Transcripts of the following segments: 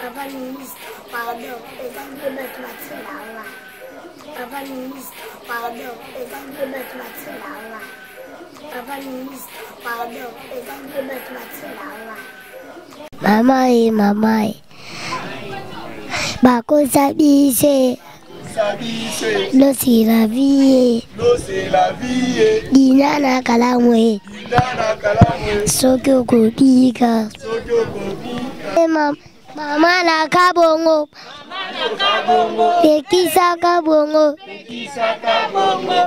Papa ministre, pardon, eza nde bato batinda nga. Papa ministre, pardon, eza nde bato batinda nga. Papa ministre, pardon, eza nde bato batinda nga. Mama ye, mama ye, bakosa biso Losi la vie Dina na kalamu ye Soki okobika Mama na kabongo Pekisaka bongo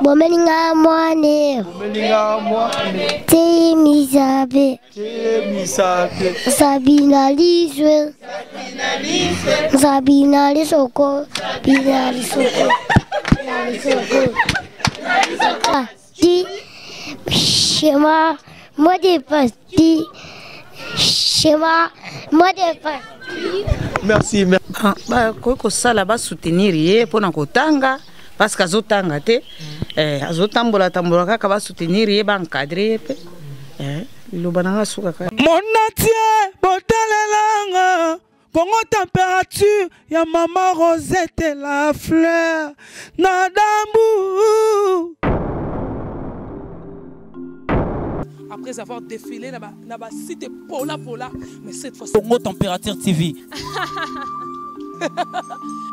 Bomelinga mwane Teyemisabe Sabina liswe Sabina lisoko Sabina lisoko Lisoko Di schéma mot de passe di schéma mot de passe. Merci. Ah, bakoki kosala basoutenir ye mpo na kotanga parce que azotanga te eh, azotambola tambola kaka basoutenir ye baencadre ye mpe eh, liloba na nga suka kaka monatie botalelanga kongo température ya mama rosette la fleur na dambu après avoir défilé na ba, na ba site pola pola mais cette fois Congo Température TV.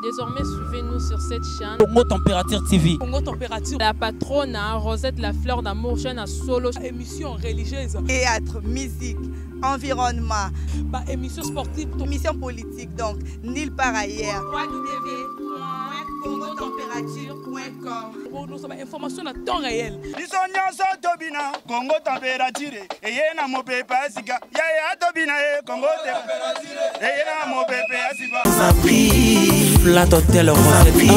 Désormais, suivez-nous sur cette chaîne. Congo Température TV. Congo Température. La patronne, hein, Rosette La Fleur d'Amour, chaîne à solo. Émission religieuse. Théâtre, musique, environnement. Bah, émission sportive. Émission politique, donc, nulle part ailleurs. www.congotemperature.com Pour nous, information à temps réel. biso nyonso tobina kongo temperature eye na mopepe ya sika yaya tobina ye kongo eye na mopepe ya sika Flat Hotel Rosette 1,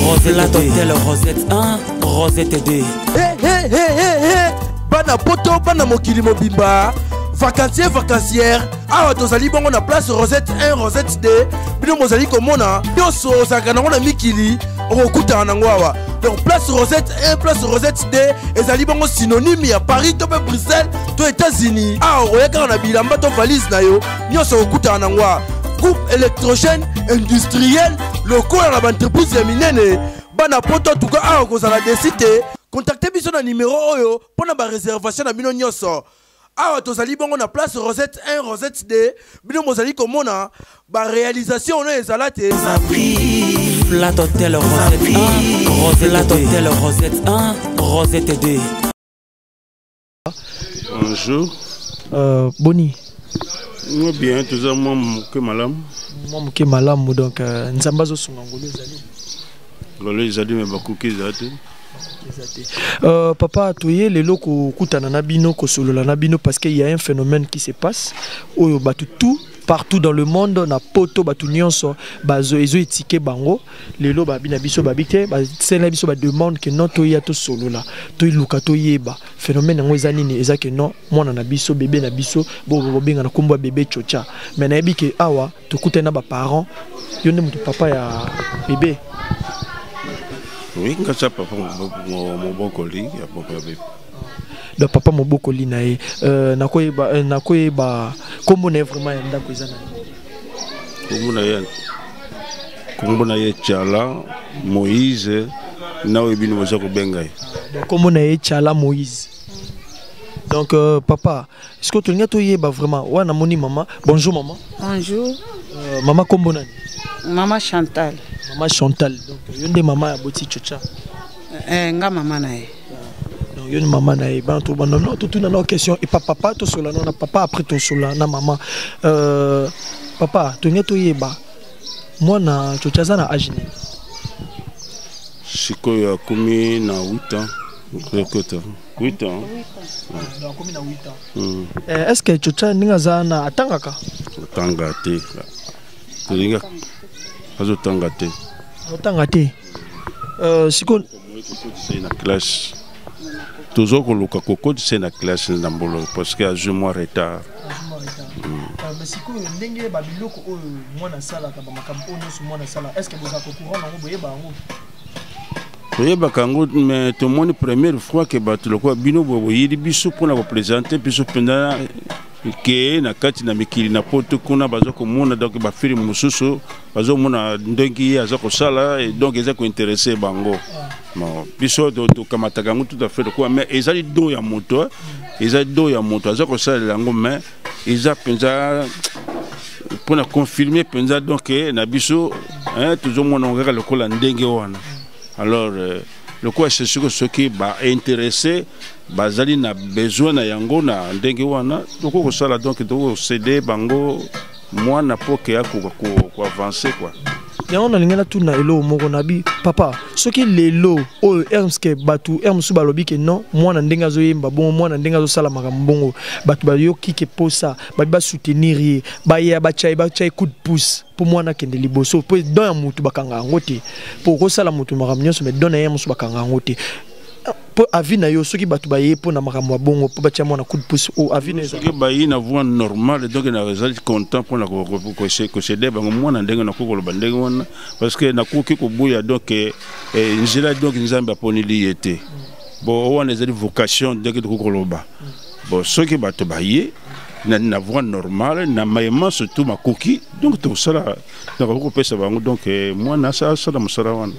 Rosette Flat Hotel Rosette 1, Rosette 2. Hey, hey, hey, hey, hey. bana poto bana mokili mobimba vacancier vacancière awa tozali bongo na place rosette 1 rosette 2 bino bozali komona nyonso ozalaka nango na mikili okokutana nango awa donc place rosette 1 place rosette 2 ezali bongo synonyme ya paris to mpe bruxelles to états-unis awa okoya kaka na bilamba to valise na yo nyonso okokutana nango awa groupe électrogène industriel lokola na baentreprise ya minene bana poto antuka awa okozala desi te kontakte biso na nimero oyo mpo na bareservation na bino nyonso awa tozali bongo na place rosette 1 rosette 2 bino bozali komona baréalisation ono ezala te Flat Hotel Rosette 1, Rosette Flat Hotel Rosette 1, Rosette 2. Bonjour. Euh, boni. Moi bien, toza mwa moke malamu. Mwa moke malamu donc euh, Nzambe azosunga ngolu ezali. Ngolu ezali me bakuki eza te. Euh, papa toye lelo kokutana na bino kosolola na bino parce qu'il y a un phénomène qui se passe oyo bato tout partout dans le monde na poto bato nyonso bazo ezo etike bango lelo babi na biso babi te basala biso bademande ke non toya tosolola toiluka toyeba phénomène yango eza nini eza ke non mwana na biso bebe na biso bobenga na nkombo ya bebe chocha mais nayebi ke awa tokutani na baparent yo nde moto papa ya bebe oui ngasa papa mobokoli ya papa ya bebe donc papa mobokoli na ye euh, nakoyeba euh, nakoyeba nkombo na ye vraiment ya ndako eza na nkombo na ye nkombo na ye Tshala Moïse na oyo bino boza kobenga ye nkombo na ye Tshala Moïse donc euh, papa est-ce que tolingi toyeba vraiment wana namoni mama bonjour maman bonjour euh, mama nkombo nani mama Chantal mama Chantal donc yo nde mama ya boti Tshotsha eh, nga mama na ye donc yo ni mama na ye bana tobanda no totuna nao question epa papa tosola nao na papa après tosola na mama euh, papa tolingi toyeba mwana Tshotsha aza na age nini sikoyo akomi na 8 ans okota 8 ans akomi na 8 ans hmm. eh, est ce que Tshotsha ndenge aza na atangaka atanga te tolinga azotanga te azotanga te euh, sikoyo kokotisa ye na classe toza koluka kokotisa ye na classe na mbolo parce que azwi mwa retard euh, sikoyo ndenge babiloko oyo mwana asalaka bamakambo oyo nyonso mwana asala est ce que bozalaka courant nango boyeba yango toyebaka yango mais tomoni première fois ke bato lokola bino boye boyeli biso mpona kopresente biso mpenza Ke na kati na mikili na poto kuna baza komona donc bafilme mosusu bazomona ndenge ye aza kosala et donc eza kointeresse bango. Bon, biso tokamataka yango tout à fait lokola, mais ezali don ya moto, ezali don ya moto aza kosalela yango, mais eza mpenza mpona confirme mpenza donc na biso tozomona yango kaka lokola ndenge wana. Alors lokola sesiko soki baintéressé bazali na besoin na yango na ndenge wana, tokoki kosala, donc tokoki kocéder bango mwana mpo ke akoka koavancer quoi. Yango nalingi natuna eloko moko na bi papa. Soki lelo oyo ermske bato r mosusu balobi ke non, mwana ndenge azoyemba bongo, mwana ndenge azosala makambo bongo, bato bayoki ke posa babi basoutenir ye, baya batya ye, batya ye coup de pouce mpo mwana akende liboso, mpo don ya motu bakanga yango te, mpo okosala motu makambo nyonso, mais don na ye mosusu bakanga yango te. Mpo avis na yo, soki bato baye mpo na makambo ya bongo, mpo batya mwana coup de pouce, o avis na eza? Soki bayi na voie normale, donc nazali content mpona kocéder bango mwana ndenge nakoki koloba ndenge wana, parce que nakoki kobuya donc nzela donc Nzambe aponeli ye te. Bon, wana ezali vocation ndenge tokoki koloba. Bon, soki bato baye na voie normale na mayema surtout makoki, donc tokosala, nakoki kopesa bango donc mwana asala mosala wana.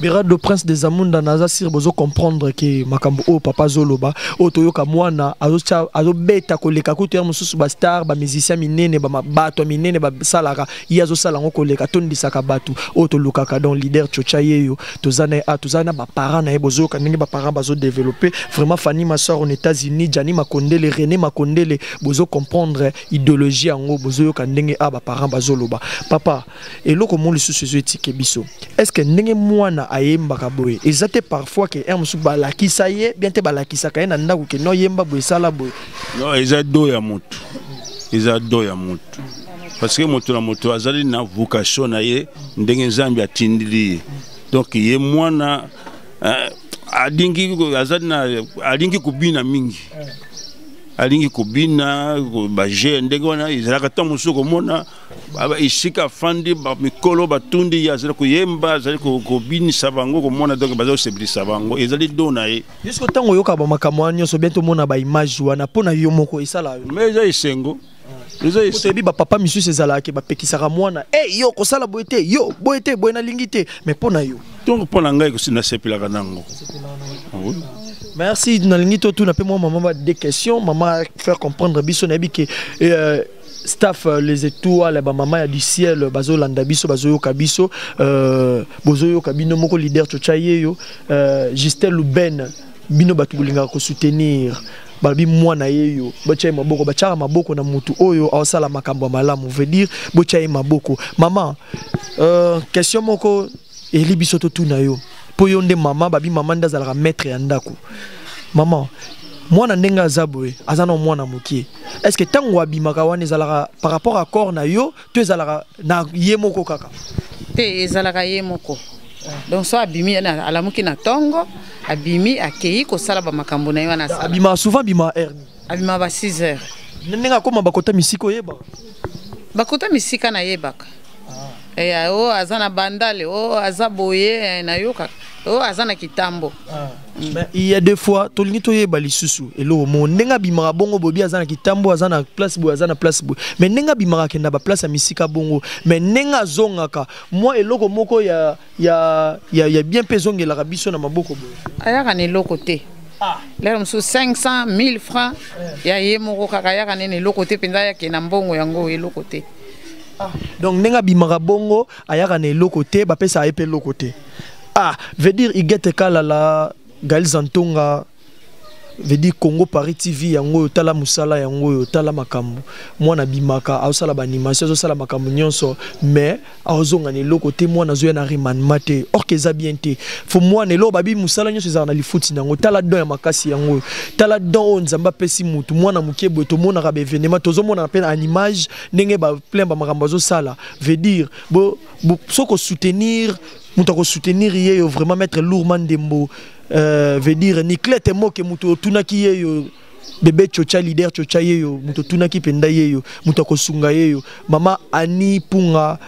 Berado Prince des Amunda, naza sûr bozo comprendre ke makambo oyo papa azoloba oyo. Toyoka mwana azobeta koleka kutu ya mosusu bastar, bamusicien minene, bato ya minene basalaka, ye azosala yango koleka, tondisaka bato oyo tolukaka. Donc leader Chocha yeyo, toza na ye a toza na baparent na ye. Bozoyoka ndenge baparent bazodéveloppe vraiment. Fanny Massor aux États-Unis, Jani Makondele, René Makondele, bozo comprendre idéologie yango. Bozoyoka ndenge a baparent bazoloba. Papa, eloko mo lisusu ezo etike biso: est ce que ndenge mwana ayembaka boye, eza te parfois ke un mosusu balakisa ye bien te, balakisaka ye na ndako ke no yemba boye, esala boye? Non, eza don ya motu, eza don ya motu, parce que moto na moto azali na vocation na ye ndenge Nzambe atindili ye. Donc ye mwana alingi, azali na, alingi kobina mingi, alingi kobina baje ndenge wana ezalaka. Ntango mosusu komona esika afandi, mikolo batundi ye, azali koyemba, azali kobinisa bango, komona donc bazali kosepelisa bango, ezali don na ye. Jusque ntango oyoka bamakambo wana nyonso, bien tomona baimage wana, mpo na yo moko esala yo? Mais eza esengo, eza Toyebi bapapa misusu ezalaka bapekisaka mwana e yo kosala boye te, yo boye te, boye nalingi te, mais mpo na yo? Donc mpo na ngai nasepelaka nango. Merci. Nalingi totuna mpe mwa mama ba des questions, mama faire comprendre biso. Nayebi ke staff les étoiles, bamama ya du ciel bazolanda biso, bazoyoka biso, bozoyoka bino moko leader Chocha yeyo, Justin Luben, bino bato bolingaka kosoutenir, balobi mwana ye yo, botya ye maboko. Batiaka maboko na mutu oyo aosala makambo ya malamu, veut dire botya ye maboko. Mama, question moko eli biso totuna yo, mpo yo nde mama, babi mama nde azalaka maître ya ndako. Mama, mwana ndenge aza boye, aza na mwana mokie, est ce que ntango abimaka wana ezalaka par rapport à corps na yo to ezalaka na ye moko kaka? Te, ezalaka ye moko. Donc so abimi, alamuki na ntongo, abimi, akei kosala bamakambo na ye wana. Abimaka souvent, abimaka heure? Abimaka ba 6 heures. Ndenge akóma bakota misika, oyeba? Bakota misika nayebaka. O aza na Bandale, o aza boye, nayokaka o aza na Kitambo. Mais il y a des fois tolingi toyeba lisusu eloko mo ndenge abimaka bongo, bobi aza na Kitambo, aza na place boye, aza na place boye, mais ndenge abimaka akenda baplace ya misika bongo, mais ndenge azongaka, mwa eloko moko ya bien mpe ezongelaka biso na maboko boye? Ayaka na eloko te. Lero mosusu 500 1000 francs ya ye moko kaka, ayaka nene eloko te mpenza, ayake na mbongo yango eloko te. Donc ndenge abimaka bongo, ayaka na eloko te, bapesaka ye mpe eloko te. Ah, veut dire Igete Kalala, Gaël Zantonga, veut dire Congo Paris TV yango oyo, tala mosala yango oyo, tala makambo. Mwana abimaka, azosala baanimation, azosala makambo nyonso, mais azonga na eloko te. Mwana azoya na remaniement te, or que eza bien te. Fo mwana eloko, babi mosala nyonso ezalaka na lifuti nango. Tala don ya makasi yango oyo, tala don oyo Nzambe apesi mutu, mwana moke boye. Tomonaka baévénement, tozomonana mpe na image ndenge baplein bamakambo azosala. Veut dire bo, bo, soki osoutenir moto akosoutenir ye yo vraiment, maître Lourma Ndembo, veut dire Niclete Moke, moto otunaki ye yo, bébé Chocha, leader Chocha ye yo, moto otunaki mpenza ye yo, moto akosunga ye yo, mama Ani Punga,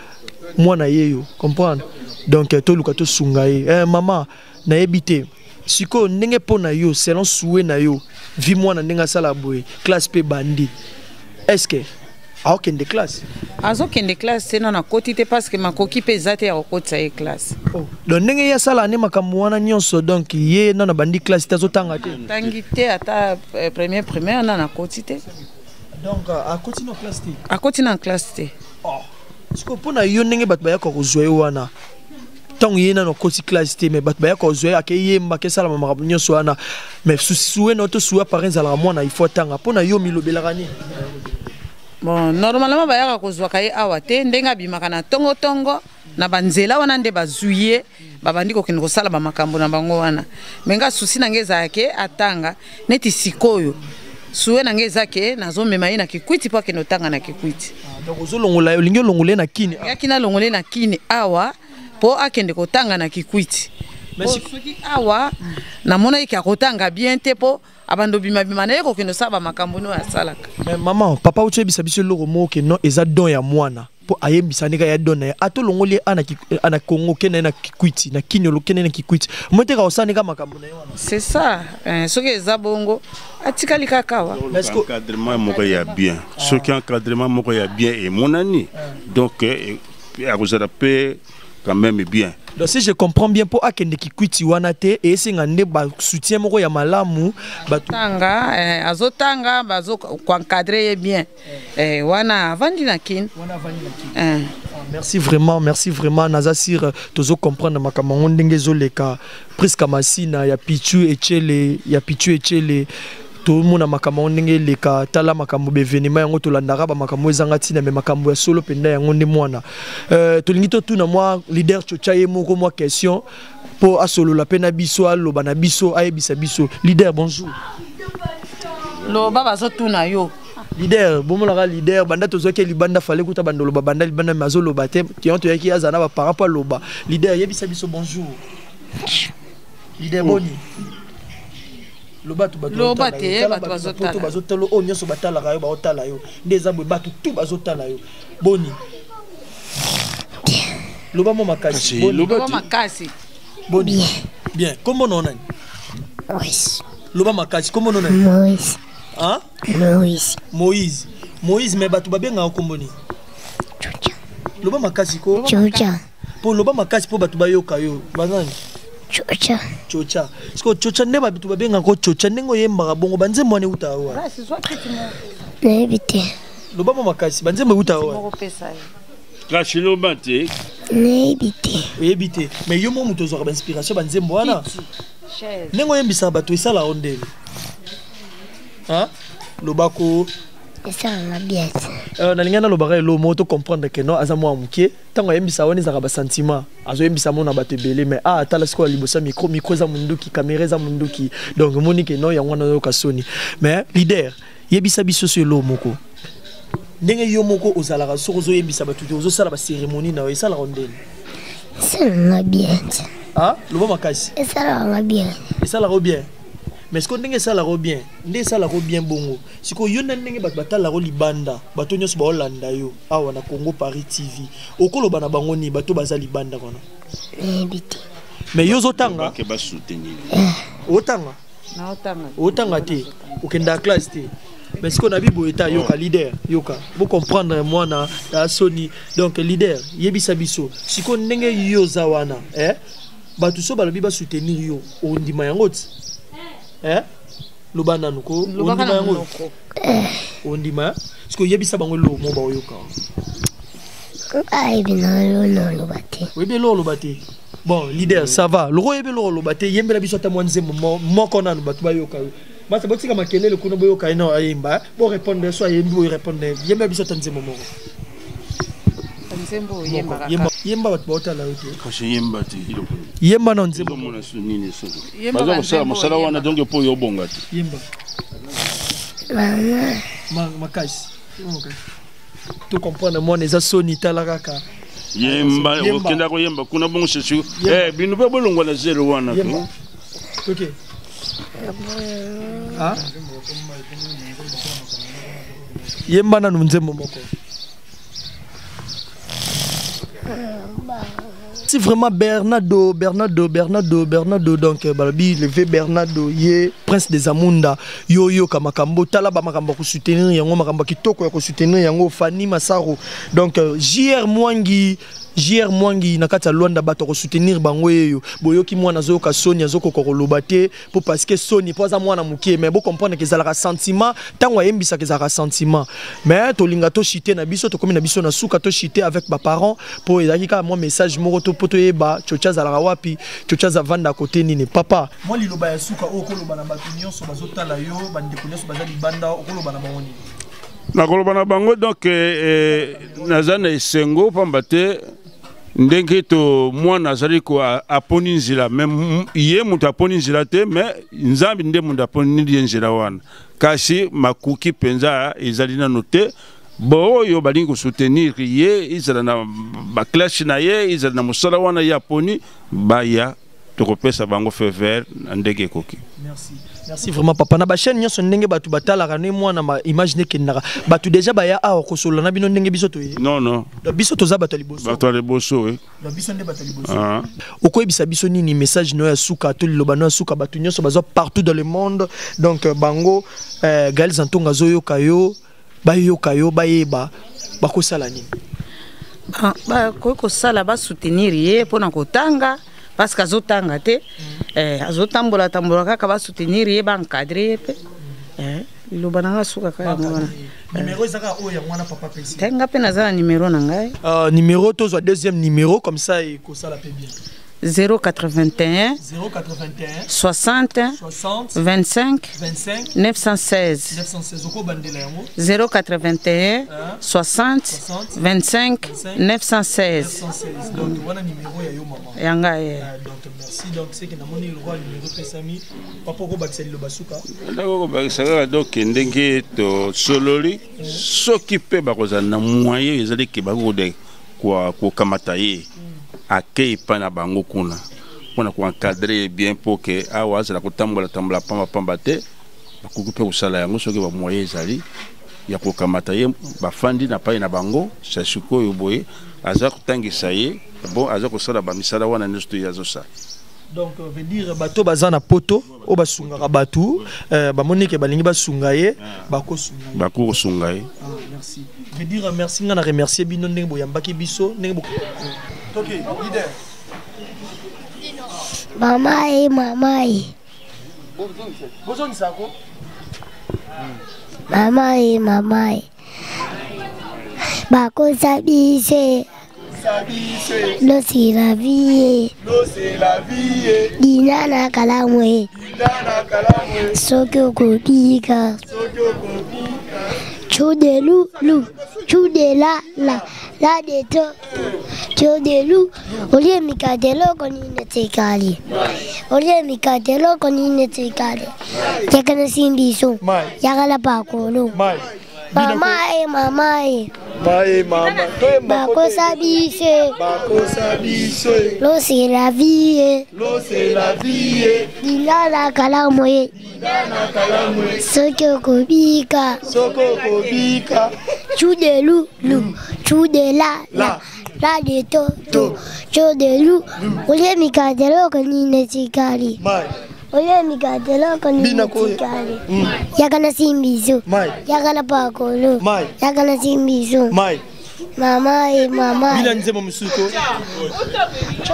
mwana ye yo, comprendre. Donc toluka tosunga ye. Mama, nayebi te sikoyo ndenge mpo na yo, selon souhait na yo, vi mwana ndenge asala boye, classe mpe bandi. Est ce que aokende classe? Azokende classe te, nano akoti te, parce que makoki mpe eza te ya kokotisa ye classe. Oh. Donc ndenge ye asala nde makambo wana nyonso, donc ye nano abandi classe te, azotanga te? Atangi te ata premier primaire, nano akoti te. Donc akoti na classe te? Akoti na classe te. Oh. Sikoyo mpo na yo, ndenge bato bayaka kozwa ye wana, ntango ye nano akoti classe te, mais bato bayaka kozwa ye, akeyemba, akesalama makambo nyonso wana, mais suwe na to suwe parent ezalaka mwana il faut atanga. Mpo na yo, milobelaka nini? Bon, normalement bayaka kozwaka ye awa te. Ndenge abimaka na ntongotongo na banzela wana nde bazwi ye, babandi kokende kosala bamakambo na bango wana. Me nga susi na ngai ezalaka ke atanga. Neti sikoyo suwe na ngai eza ke nazomema ye na Kikwiti mpo akende otanga na Kikwiti. Donc ozolongola, olingi olongola ye na Kini? Yaki nalongola ye na Kini awa mpo akende kotanga na Kikwiti. Soki awa namonaki ke akotanga bien te, mpo abanda obimabima na ye kokende osala bamakambo oyo asalaka. Mais maman, papa uti oyebisa biso eloko moko ke non, eza don ya mwana mpo ayembisa ndenge ya don na ye. Ata olongoli ye ana Congo, okende ye na Kikwiti, na Kini, okende ye na Kikwiti, moi te ka osala ndenge makambo na ye wana. C'est ça, soki eza bongo, atikali kaka awa. Encadrement moko ya bien, soki encadrement moko ya bien emonani, donc akozala mpe quand même bien. Donc si je comprends bien, mpo akende Kikwiti wana te, esenga nde basoutien moko ya malamu, bato Tanga, azotanga, bazo koencadre ye bien, wana avandi na Kini. Merci vraiment, merci vraiment. Naza sur tozo comprendre makambo yango ndenge ezoleka. Priska Masina ya Pichu Echele, ya Pichu Echele, tomona makambo yango ndenge eleka. Tala makambo baévénement yango, tolandaka bamakambo ezanga ntina, me makambo ya solo mpenza yango nde mwana. Tolingi totuna mwa leader Chocha ye moko mwa question mpo asolola mpe na biso, aloba na biso, ayebisa biso. Leader, bonjour. Loba, bazotuna yo. Leader, bomonaka leader banda tozwaki libanda, fale kuta banda oloba banda libanda, me azoloba te. Yango toyaki aza na baparent mpo aloba. Leader, yebisa biso. Bonjour leader, boni? Loba to bato. Loba te, bato bazotala. Bazotala oyo nyonso batalaka yo, baotala yo nde eza boye, bato tu bazotala yo. Boni? Loba mo makasi. Loba makasi. Boni? Bien. Kombo na nani? Moïse. Loba makasi, kombo na nani? Moïse. Hein? Moïse. Moïse, Moïse. Mais bato babengaka kombo nini? Loba makasi ko. Chocha. Mpo loba makasi mpo bato bayoka yo. Banani? Chocha. Chocha. Siko Chocha, nde bato babengaka Chocha, ndenge oyembaka bongo, banzembo wana eutaka wa? Nayebi te. Loba mo makasi, banzembo eutaka wa? Kasi loba te. Nayebi te. Oyebi te, mais yo mo moto ozwaka bainspiration, banzembo wana ndenge oyembisaka bato, esalaka yo ndenge? Lobako. Esalanga bien te. Nalingi nalobaka elo moko to comprendre ke non, aza mwa moke. Ntango ayembisa wana, ezalaka basentiment, azoyembisa mona bato ebele, mais ah, tala sikoyo liboso ya micro, micro eza munduki, caméra eza munduki, donc omoni ke non, yango wana oyoka soni. Mais leader, yebisa biso so elo moko, ndenge yo moko ozalaka soki ozoyembisa bato te, ozosala bacérémonie na yo, esalaka ndeni? Esalanga bien te. Ah, loba makasi. Esalaka bien. Esalaka bien, mais sikoyo ndenge esalaka bien, nde esalaka bien bongo, sikoyo yo nde ndenge bato batalaka libanda, bato nyonso baolanda yo awa na Congo Paris TV, okoloba na bango nini, bato baza libanda wana? Nayebi te. Mais yo ozotanga? Basoutenir. Otanga? Otanga te, okendaka classe te, mais sikoyo na biboye ta. Yoka leader, yoka, bocomprendre mwana ya soni. Donc leader, yebisa biso sikoyo ndenge yo oza wana, eh? Bato so balobi basoutenir yo, ondima yango ti, eh? Loba nanu ko, ondima yango? Ondima? Sikoyo yebisa bango eloko mo baoyoka. Ayebi na yo oloba te. Oyebi eloko oloba te. Bon leader, ça va. Loko oyebi eloko oloba te, yembela biso ata mwa nzembo moko nanu, bato bayoka yo. Bata botika makelele kuna, boyoka ye na ayemba, borépondre so ayembi, boyrépondre. Yembela biso ata nzembo moko. Nzembo oyembaka? Yemba, bato baotala yo te. Kasi yemba te. Yemba na nzembo. Ozomona so nini soki baza kosala mosala wana, donc mpo oyo obonga te. Yemba makasi to comprendre mwana eza soni, tala kaka. Yemba, okenda koyemba kuna bongo sesu, bino mpe bolongwa na zelo wana. Ok. Ah? Yemba nanu nzembo moko. Si vraiment Bernardo, Bernardo, Bernardo, Bernardo, donc balobi levé Bernardo, ye prince des Amunda, yo yo kamakambo, tala ba makambo ko soutenir yango, makambo kitoko ya ko soutenir yango, Fanny Massaro. Donc JR Mwangi, JR Mwangi na kati ya Luanda bato ko soutenir bango yeyo. Boyoki mwana azoyoka soni azokoka koloba te po parce que soni po aza mwana mokie, mais bo comprendre que ezalaka sentiment, ntango ayembisaka ezalaka sentiment. Mais tolinga tochite na biso, tokomi na biso na suka tochite avec ba parents po ezalaki kaka mwa message moko to po toyeba Tshotsho azalaka wapi, Tshotsho azavanda kote nini. Papa, mwa liloba ya suka oyo okoloba na bato nyonso bazotala yo, bandeko nyonso baza libanda, okoloba na bango nini? Nakoloba na bango donc naza na esengo pamba te ndenge to mwana azali ko aponi nzela, mais ye moto aponi nzela te, mais Nzambe nde moto aponi ye nzela wana. Kasi makoki mpenza ezali nano te. Boyo balingi kosoutenir ye, ezala na baclashe na ye, ezala na mosala wana ye aponi, baya tokopesa bango feu vert na ndenge ekoki. Merci. Merci vraiment papa. Na ba chaîne nyonso ndenge bato batalaka ne mwana ma image ne kendaka. Bato déjà baya awa kosolola na bino ndenge biso toye. Non non. Donc biso toza bato ya liboso. Bato ya liboso oui. Donc biso nde bato ya liboso. Okoyebisa biso nini message no ya suka to liloba no ya suka bato nyonso bazwa partout dans le monde. Donc bango Gaël Zantonga azoyoka yo, bayoka yo, bayeba bakosala nini? Bakoki kosala ba soutenir ye mpona kotanga parce que azotanga te, azotambola tambola kaka, ba soutenir ye, ba encadrer ye mpe. Liloba na nga suka kaka yango wana. Numéro ezaka oyo yango wana papa pesi. Te, nga mpe naza na numéro na ngai. Numéro tozwa deuxième numéro comme ça ekosala mpe bien. 081 081 60 60 25 25 916. 916. Okobandela yango. 081 60 60 25 25 916. 916. Donc wana numéro ya yo mama. Ya ngai. Donc merci. Donc c'est que namoni le roi numéro pesami. Papa okobakisa liloba suka. Nakokobakisa kaka donc ndenge tosololi, soki mpe bakozala na moyen ezali ke bakokode kokamata ye akei epai na bango kuna mpona koencadrer ye bien mpo ke awa azala kotambola tambola pamba pamba te. Bakoki mpe kosala yango soki bamoyen ezali ya kokamata ye, bafandi na pai na bango. Sa sikoyo boye aza kotangisa ye, bon, aza kosala bamisala wana nyonso to ye azosala. Donc veut dire bato baza na poto oyo basungaka bato, bamoni ke balingi basunga ye, bakosunga ye. Bakoki kosunga ye. Ah, merci. Veut dire merci, nga na remercier bino ndenge boyambaki biso ndenge bo Toki, leader. Mama e, mama e. Bozongisa ko. Mama e, mama e. Bakosa biso. L'eau c'est la vie. L'eau c'est la vie. Dina na kalamu e. Dina na kalamu. Soki okobika. Soki okobika. Tchou de loup, loup. Tchou de la, la. La de to. Tchou de loup. Olie mikate eloko nini etikali. Olie mikate eloko nini etikali. Yaka na simbiso. Yaka pakolo. Mama e, mama e. Maye mama. Toyemba. Bakosa biso. Bakosa biso. L'eau c'est la vie. L'eau c'est la vie. Dina na kalamu e. Dina na kalamu. Soki okobika. Soki okobika. Tchou de loup, loup. Tchou de la, la. La de to, to. Tchou de loup. Olie mikate eloko nini etikali. Olie mikate eloko nini Bina koyo. etikali. Yaka na simbiso. Yaka na pakolo. Mai. Yaka na simbiso. Mai. Mama e, mama Bina e. nzembo mosusu to.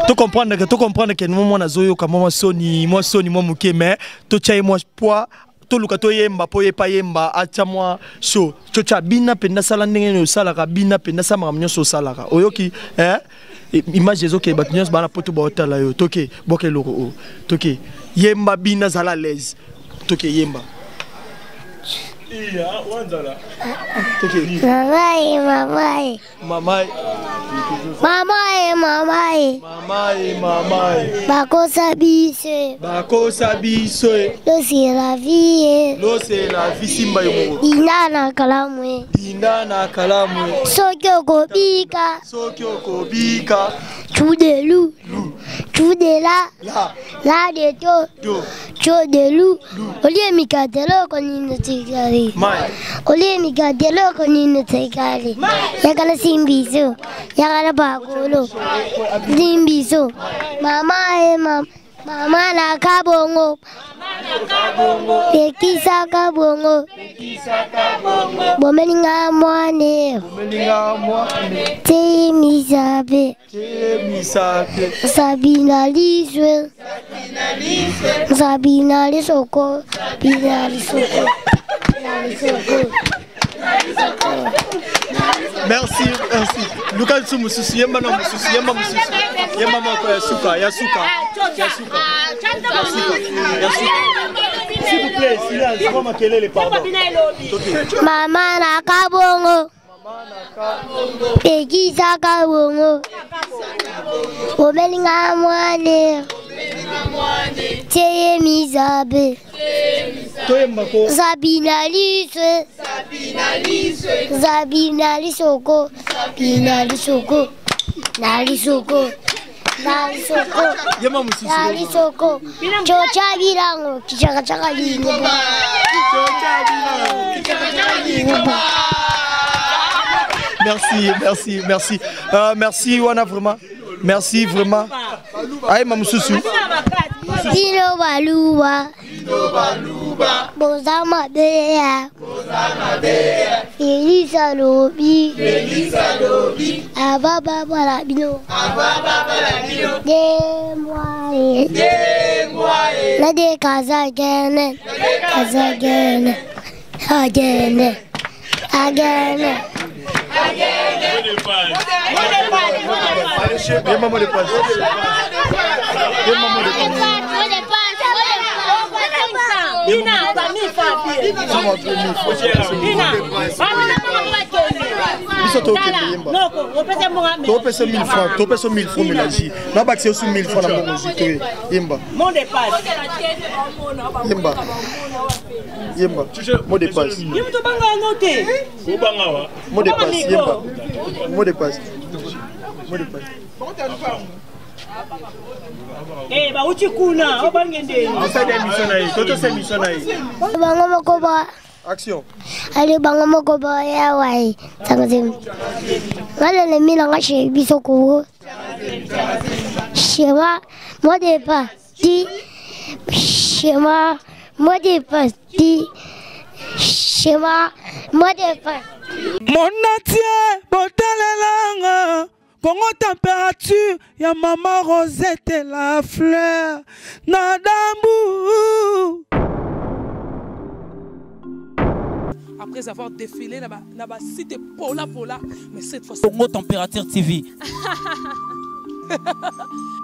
To comprendre que mwa mwana azoyoka mwa soni, mwa soni mwa moke, mais totya ye mwa poids, toluka toyemba mpo ye pa yemba atya mwa show. Totya bina mpenza, sala ndenge nini osalaka, bina mpenza, sala makambo nyonso osalaka. Oyoki eh? Image ezokende, bato nyonso bana poto baotala yo. Toke boka eloko oyo, toke yemba, bina, zala à l'aise, toke yemba. Iya, wanzala. Toke. Mama e, mama e. Mama. Mama e, mama e. Mama e, mama e. Bakosa biso. Bakosa biso e. L'eau c'est la vie e. L'eau c'est la vie, simba yo moko. Dina na kalamu e. Dinda na kalamu e. Soki okobika. Soki okobika. Tchou de loup. Tchou de la. La. La de to. To. Chodelu. Olie mikate eloko nini etikali? Olie mikate eloko nini etikali? Yakala simbiso. Yakala bakolo. Simbiso. Mama e mama. Mama na kabongo. Pekisa kabongo. Bomelinga mwane. Temisabe. Sabina liswe. Sabina lisoko. Bina lisoko. Lisoko. Merci, merci. Luka lisusu mosusu, yemba na mosusu, yemba mosusu. Yemba moko ya suka, ya suka. Ya suka. Ya suka. Ya suka. S'il vous plaît, silence, mwa makelele, pardon. Mama na kabongo. Pekisa kabongo. Bomelinga mwane. Teye misabe. Toyemba ko. Sabina liswe. Sabina lisoko. Bina lisoko. Na lisoko. Na lisoko. Yemba mosusu. Na lisoko. Chocha bilango. Kichaka chaka lingo. Chocha bilango. Kichaka chaka lingo. Merci, merci, merci. Merci Wana vraiment. Merci vraiment. Aïe Mamoussou. Bino baluba. Boza mabeya. Félix alobi. Ava baba la bino. Demwaye. Nade kaza gene. Kaza gene. Agene. Agene. Yemba mot de passe. Yemba mot de passe. Biso tokende yemba topesa 1000 francs, topesa 1000 francs mélange nabakisa yo su 1000 francs na mbongo ozwi toye. Yemba, yemba, yemba mot de passe, mot de passe, yemba mot de passe, mot de passe. Eh, bauti kuna obangende. Osali émission na ye, totosa émission na ye. Bango moko ba. Action. Ale bango moko ba ya wai. Tango zem. Ngala le mina nga she biso ko. Schéma, mot de passe, di. Schéma, mot de passe, di. Schéma, mot de passe. Monde entier, botalelanga. Congo température, ya maman Rosette la fleur. Nadambu. Après avoir défilé na ba cité Pola Pola, mais cette fois Congo Température TV.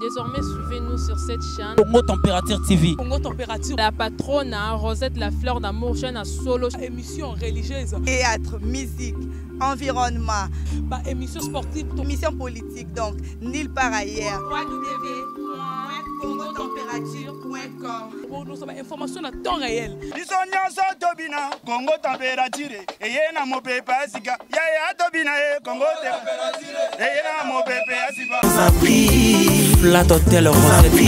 Désormais, suivez-nous sur cette chaîne. Congo Température TV. Congo Température. La patronne, hein, Rosette la fleur d'amour, chaîne à solo. Émission religieuse. Théâtre, musique, environnement. Bah, émission sportive. Émission politique, donc, nulle part ailleurs. www.congotemperature.com. Bon, nous sommes information à temps réel. Biso nyonso tobina Congo température eye na mopepe ya sika yaya tobina ye Congo eye na mopepe ya sika. Flat Hotel Rosette 1,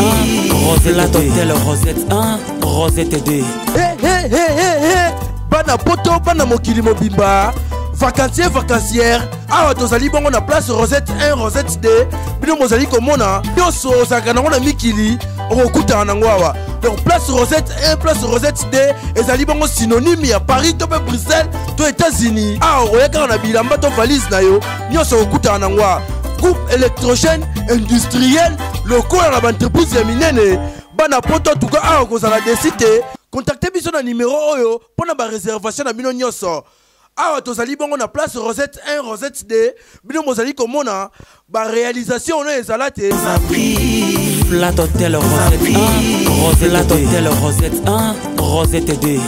Rosette Flat Hotel Rosette 1, Rosette 2. Hey, hey, hey, hey, hey. Bana poto, bana mokili mobimba. Vacancier, vacancière. Awa tozali bongo na place Rosette 1, Rosette 2. Bino bozali komona nyonso ozalaka nango na mikili okokutana nango awa. Donc place Rosette 1, place Rosette 2 ezali bongo synonyme ya Paris to pe Bruxelles to États-Unis. Awa okoya kaka na bilamba to valise na yo nyonso okokutana nango awa. Groupe électrogène industriel lokola na ba entreprise ya minene. Bana poto en tout cas awa kozala desi te. Contactez biso na numéro oyo mpona ba réservation na bino nyonso. Awa tozali bongo na place Rosette 1, Rosette 2. Bino bozali komona ba réalisation ono ezala te. Flat Hotel Rosette 1, Rosette Flat Hotel Rosette 1, Rosette 2.